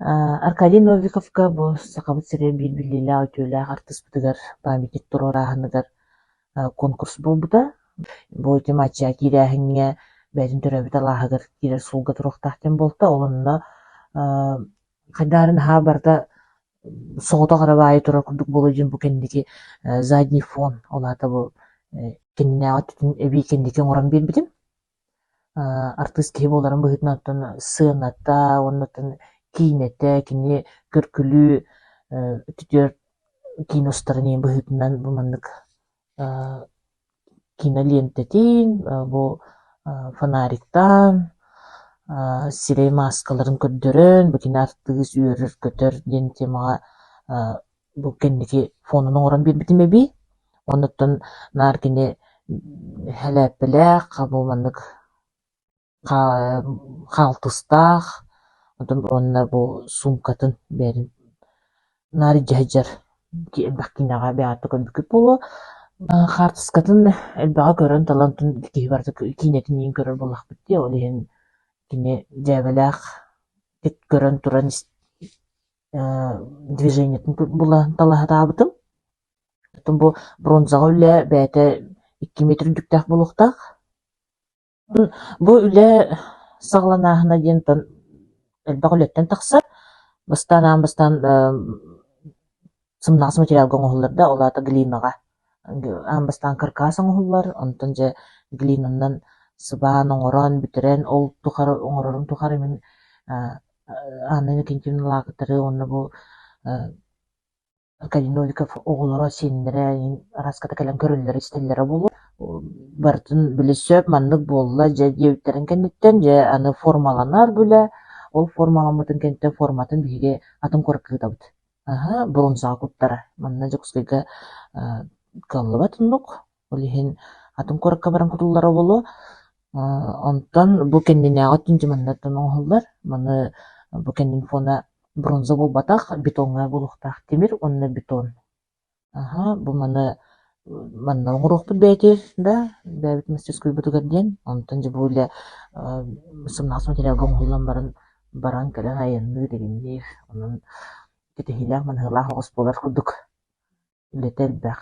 Аркадий Новиковка бу Сахабыт сирэ биир биллиилээх, үтүөлээх артыыспытыгар памятник туруорааһыныгар конкурс буолбута. Бу ити матча киирээһиҥҥэ бэйэтин төрөөбүт алааһыгар киирэр суолга туруохтаах диэн буолта. Ол онно хайдах эрэ наһаа барыта соҕотох эрэ баайы турар курдук буолуо диэн бу кэнники задний фон, ол аата бу кэннинээҕи өттүтүн эбии кэнники оҥорон биэрбитим. Артыыс киһи буоларын быһыытынан оттон сыаната уонна оттон киинэтэ, кини көркүлүү өттүтүгэр киинэ устарын иһин быһыытынан бу маннык киинэ лиэнтэтин, бу фонариктаан, сирэй мааскаларын көрдөрөн, бу кини артыыс үөрэр-көтөр диэн темаҕа бу кэнники фонун оҥорон биэрбитим эбии. Оннуттан наар кини сэлээппэлээх, бу маннык хаалтыстаах, онтон уонна бу суумкатын бэйэтин наар илдьэ сылдьар элбэх киинэҕэ бэйэҕиттэн көрбүккүт буолуо. Хаартыскатын элбэҕи көрөн талан киһи барыта киинэтин иһин көрөр буоллахпыт дии, ол иһин кини дьээбэлээх көрөн туран движениетын булан талаһатаабытым. Оттон бу бронзаҕа үлэ бэйэтэ 2 метр үрдүктээх буолуохтаах. Бу үлэ саҕаланааһына диэн элбэх үлэттэн тахсар. Бастаан аан бастаан сымнаҕас материалга оҥоһуллар да, ол аата глинаҕа. Аан бастаан каркас оҥоһуллар, онтон дьэ глинанан сыбаан оҥорон бүтэрэн, ол тухары оҥорорум тухары мин Анна Иннокентьевна Лаакытары уонна бу Аркадий Новиков оҕолоро, сиэннэрэ араската кэлэн көрөллөрө-истэллэрэ буолуо. Барытын били сөп, маннык буолла дьэ диэбиттэрин кэнниттэн дьэ аны формаланар бile. Ол формаламмытын кэнниттэн форматын биһиги атын куоракка ыытабыт. Аһа, бронзаҕа куттара. Манна Дьокуускайга кыаллыбат оннук. Ол иһин атын куоракка баран кутуллара буолуо. Онтон бу кэннинээҕи өттүн дьэ маннаттан оҥоһуллар. Маны бу кэннин фона бронза буолбатах, бетоҥҥа буолуохтаах тимир уонна бетон. Аһа, бу маны манна оҥоруохпут бэйэтигэр да, бэйэбит мастерскойбутугар диэн. Онтон дьэ бу үлэ сымнаҕас материалга оҥоһуллан баран, баран кэлэн айанныыр игинниир. Онон кэтэһиилээх-маныһыылаах оҕус буолар курдук үлэтэ элбэх.